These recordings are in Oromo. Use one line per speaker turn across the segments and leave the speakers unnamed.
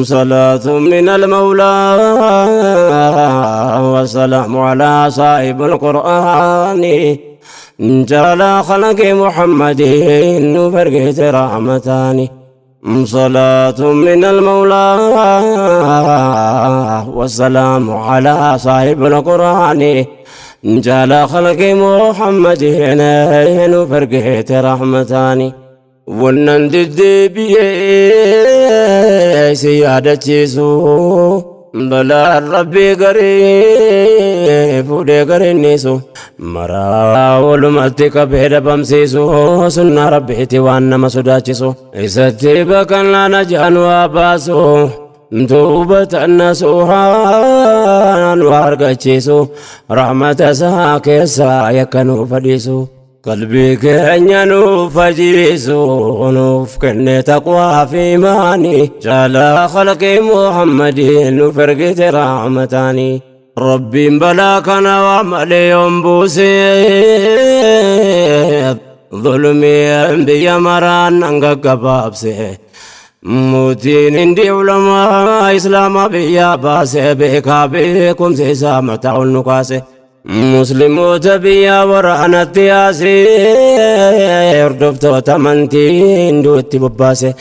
صلاة من المولى والسلام على صاحب القرآن جعل خلق محمد فرقت رحمتان. صلاة من المولى والسلام على صاحب القرآن جعل خلق محمد فرقت رحمتان. ونندد بيه سيادة بلا ربي قريب فودي قرينيسو مرا ولمتي كبير بمسيسو سنة ربيتي وانا مسوداتيسو إستي بكنا نجان واباسو توبة النسوحان وارقتشيسو رحمة ساكسا يكنو فديسو قلبي كأنينو فجيسو نوف كن تقوى في ماني جعل خلق محمد فرقت رحمتاني. ربي بلاكنا وعملي بوسي ظلمي بيا مران انقبابسي موتين اندي علماء اسلام بيا باسي بكا بكم سيسا متاع النقاسي مسلموت بيا ورحنا التياسي اردفت وتمنتين دوتي بباسي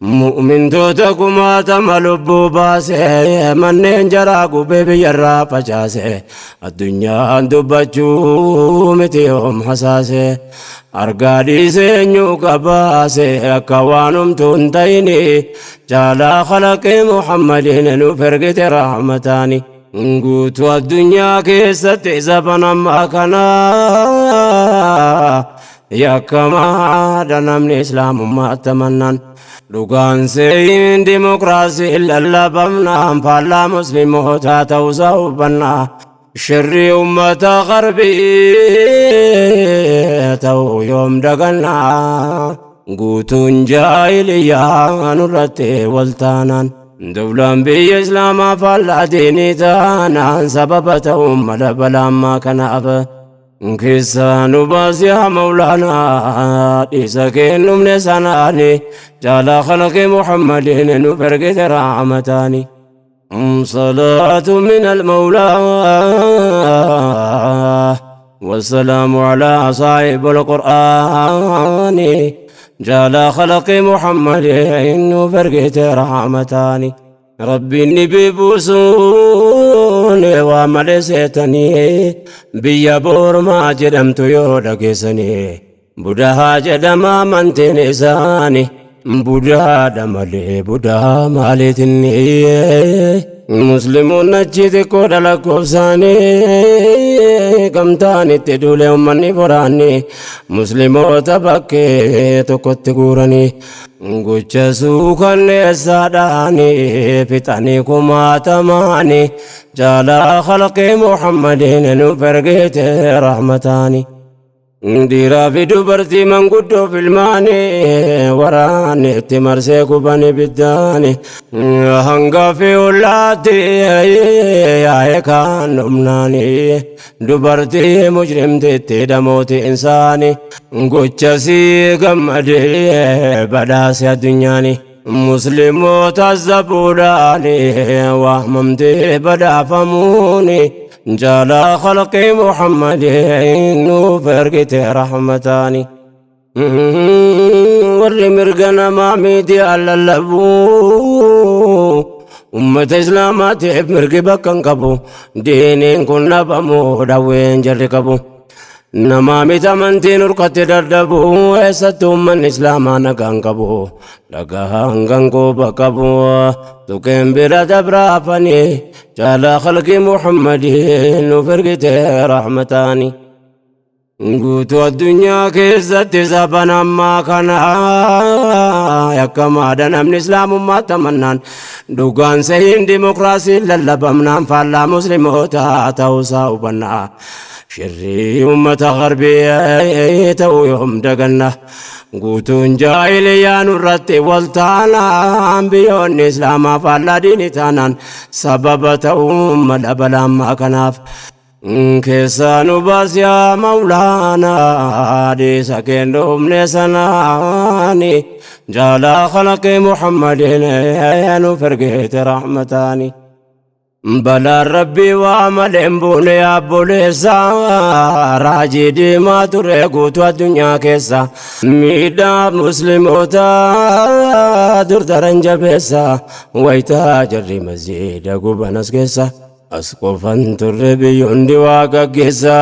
مؤمن توتكما تملبو باسي منين جراكو بيبي يرا فجاسي الدنيا دبچو متيهم حساسي أرقادي سنيو كباسي أكوانم تنتيني جالا خلق محمد نفرقت رحمتاني. قوت الدنيا كيست زبنا ما كنا يا كما دنم الإسلام ما تمنن لقان سين ديمقراسي إلا بمنا فلا مسلم تاتوزو شر أمة غربي تو يوم دقنا قوت جاهلية نرتي والتانا دولان بإسلام فلا ديني تانا سببتهم ملبلا ما كان أب كيسان باس يا مولانا إسكين من سناني جعل خلق محمد نفرقت رحمتاني. صلاة من المولى والسلام على صاحب القرآن جعل خلق محمد فرقت رحمتاني. ربي النبي بوسون وملستني بيا بورما جدمت يودكسني بدها جدما منتنساني بودا دمالي بودا مالتني مسلمون نجد كودا لكوفساني كمتاني تدولي أمني فراني مسلمو تبكي تكت قراني قوچ سوكن ساداني فتاني كما تماني جالا خلق محمد نفرقت رحمتاني. Dhiiraa fi dubartii manguddoo filmaanii waraanni itti marsee guban ibiddaani hanga fi ollaatti yaa'ee kaan dhumnaani dubartii mujrimtitti dhamooti insaani gochasii gammadee badhaase addunyaani musliimoota zabuudhaani waamamtee badhaafamuuni جعل خلق محمد فرقت رحمتاني. ور مرقنا ما ميدي على اللبو أمة إسلاماتي مرقي بكن قبو دينين كنا بمو دوين جرقبو نمامي تمنتين رقت دردبو إستو من إسلاما نغان قبو لغان غنقو بقبو تكين برا دبرافني جعل خلق محمد فرقت رحمتاني. قوت الدنيا كيست زبنا ما كان يكما دنا من إسلام ما تمنان دوغان سين ديمقراسي للبمنا فلا مسلم تاوسا وبنا شري أمة غربية تويهم دقنا قوتون جاهلية نرتي والتانا بيون إسلام فلا دين تانان سببتهم الأبلا ما كناف. Keessaa nu baas yaa Mawlaanaa, dhiisa kennuufne sanaani, jaalaa khalaqii Muhammadin nuuf ergeete rahmataani. Balaan Rabbii waa malee hin buune obboleessa, raajii diimaa ture guutuu addunyaa keessa, miidhaa musliimoota dur daran jabeessa, wayitaa jarri masjiida gubanas keessa. As qofan turre biyyoonni waa gaggeessa,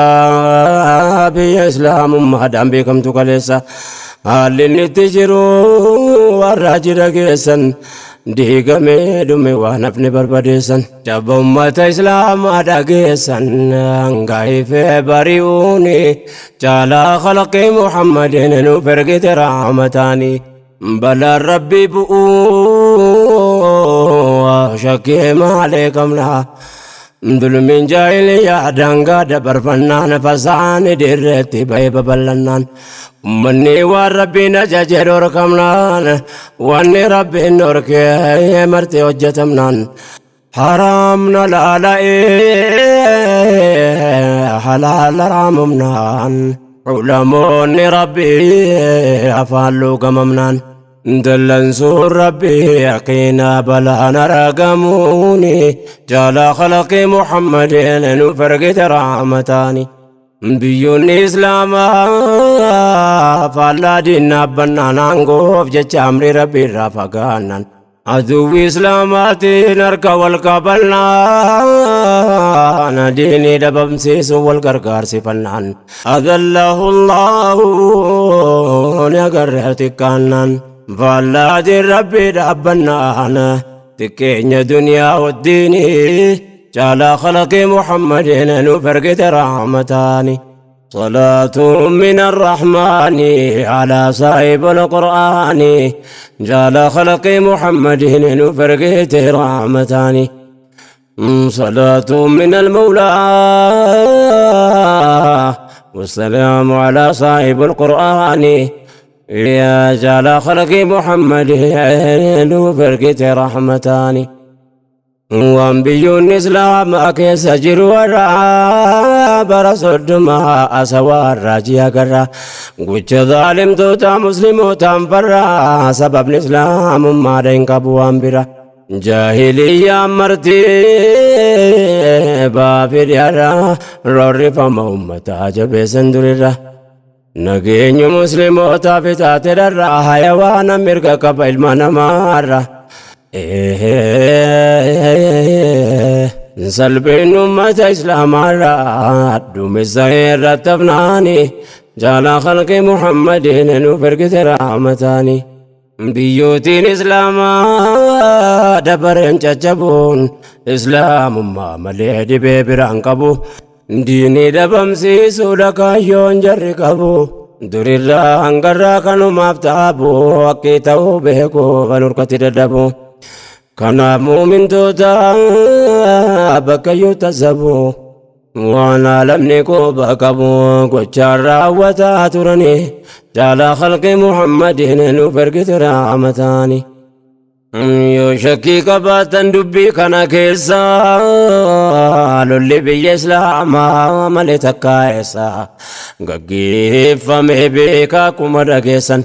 biyya islaamummaadhaan beekamtu kaleessa. Haalli inni itti jiru warra jira geessan, diigamee dhume waan hafne barbadeessan. Jabba ummata islaamaa dhageessan, hangaifee bari'uuni, jaalaa khalaqii Muhammadin nuuf ergite rahmataani. Balaan Rabbii bu'uu shakkii maalee qabna. Dulmiin jaahiliyaa daangaa dabarfannaan, fasaani dirreetti ba'ee babal'annaan, ummanni waan Rabbiin ajaje dhorkamnaan, wanni Rabbiin dhorkee marti hojjetamnaan, haraamna laala'ee halaala raamumnaan, ulamoonni Rabbii afaan luugamamnaan, dallansuun Rabbii yaqiina balaan argamuuni, jaalaa khalaqii Muhammadin nuuf ergite rahmataani. Biyyoonni islaamaa faallaa diinaa aangoof jecha amri Rabbii irraa fagaannan, aduwwi islaamaatiin harka wal qabannaan, diinii dhabamsiisuun wal gargaarsifannaan, adallahu Allahu ni agarree xiqqaannaan, faallaatiin Rabbii dhaabbannaan, xiqqeenya duniyaa wajjiinii, jaalaa khalaqii Muhammadin nuuf ergite rahmataani. صلاة من الرحمن على صاحب القرآن، جال خلق محمد نفرقت رحمتان. صلاة من المولى والسلام على صاحب القرآن، يا جال خلق محمد نفرقت رحمتان. Waan biyyoonni islaamaa keessa jiru warra bara 30 asawaa raajii agarra, gocha zaalimtoota muslimootaan farra, sababni islaamummaadha hin qabu waan bira. Jaahiliyyaan marti baafidhiarra roorrifama ummataa jabeessan durirra. Nageenyu muslimootaaf itaate dharra, hayawaana mirga qaba ilma namaarra. Salphin ummata islaamaarra duumessa irratti hafnaani, jaalaa khalqi Muhammadin nuuf ergite rahmataani. Biyyootiin islaamaa dabareen caccabuun islaamummaa malee dhibee biraan qabu. Diinii dhabamsiisuudha kaayyoon jarri qabu. Durirraa hangarraa kanumaaf taabu, haqqii ta'uu beeku kan hurkatti dadhabu. Kanaaf muumintoota bakka iyyuu tasabu, waan alamni quba qabu gochaan raawwataa turani, jaalaa khalqi Muhammadin nuuf ergite rahmataani. Yoo shakkii qabaatan dubbii kana keessa, lolli biyya islaamaa malee takkaa eessa gaggeeffame beeka? Akkuma dhageessan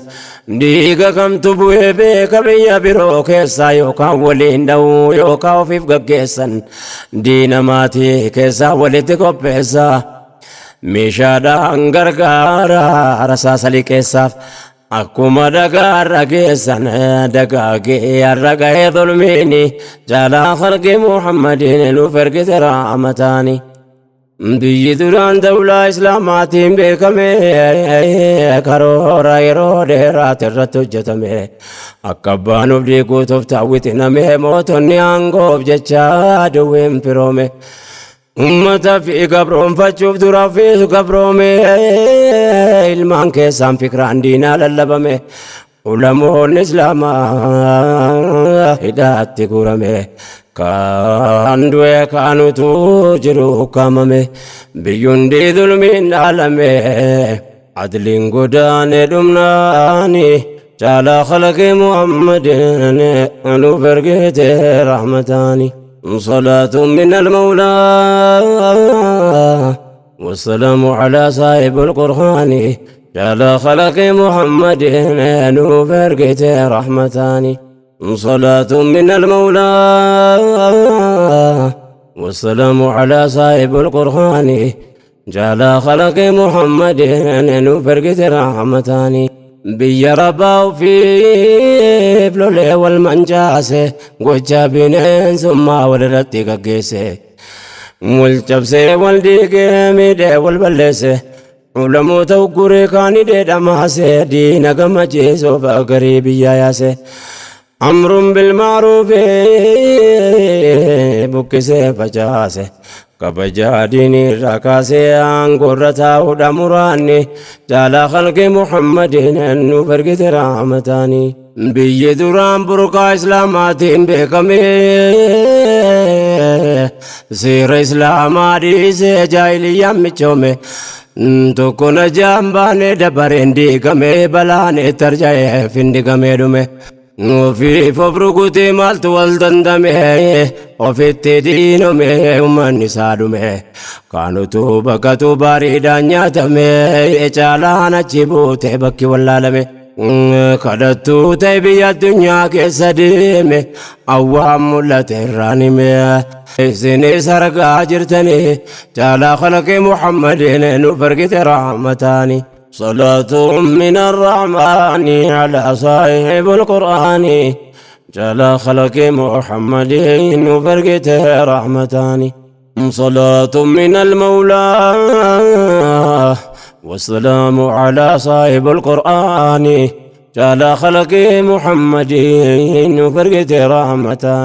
dhiiga kamtu bu'ee beeka biyya biroo keessa? Yookaan waliin dha'uu yookaan ofiif gaggeessan, diina maatii keessaa walitti qopheessa, meeshaadhaan gargaara rasaasa liqeessaaf. Akkuma dhagaarra geessan dagaagee har'a gahee zulmiini, jaalaa khalqi Muhammadin nuuf ergite rahmataani. Biyyi duraan dawlaa islaamaatiin beekame, karoora yeroo dheeraati irratti hojjetame, akka abbaan of diiguutuuf taawwitiname, mootonni aangoof jecha duwween firoome. Ummata fi gabroonfachuuf dura fi gabroome, ilmaan keessaan fikraan diinaa lallabame, ulamoonni islaamaa hidhaatti guurame, kaan du'e kaanutu jiru ukkaamame, biyyundi zulmiin dhaalame, adliin godaane dhumnaani, jaalaa khalaqi Muhammadin nuuf ergite rahmataani. صلاة من المولى والسلام على صاحب القرآن جعل خلق محمد نوفرقت رحمتان. صلاة من المولى والسلام على صاحب القرآن جعل خلق محمد نوفرقت رحمتان. Biyya rabbaa ofiif lolee wal mancaase, gocha bineensummaa walirratti gaggeesse, wal cabsee wal diigee miidhee wal balleesse, ulamoota ugguree kaanidhee dhamaase, diina gammachiisuuf garii biyyaa yaase, amruun bilmaaruufi buqqisee facaase, kabajaa diinii irraa kaasee aangoorra taa'uudha muraanni jaalaa khalqi Muhammadin nuuf ergite rahmataani. Biyyi duraan burqaa islaamaatiin beekame seera islaamaa dhiisee jaahiliyyaan michoome, tokko najaan baane dabareen diigame, balaan itti arja'ee findigamee dhume. Ofiif of rukutee maaltu wal dandame, ofitti diinome uummanni isaa dhume, kaanutu bakkatu bareedaan nyaatame, caalaan achi buute bakki wallaalame. Kadhattuu ta'e biyya addunyaa keessa deeme awwaan mul'ate irraan hime. Isinis argaa jirtanii caalaa khalaqi Muhammadin nuuf argite rahmataani. صلاة من الرحمن على صاحب القرآن جل خلق محمد وفرقته رحمتان. صلاة من المولى والسلام على صاحب القرآن جل خلق محمد وفرقته رحمتان.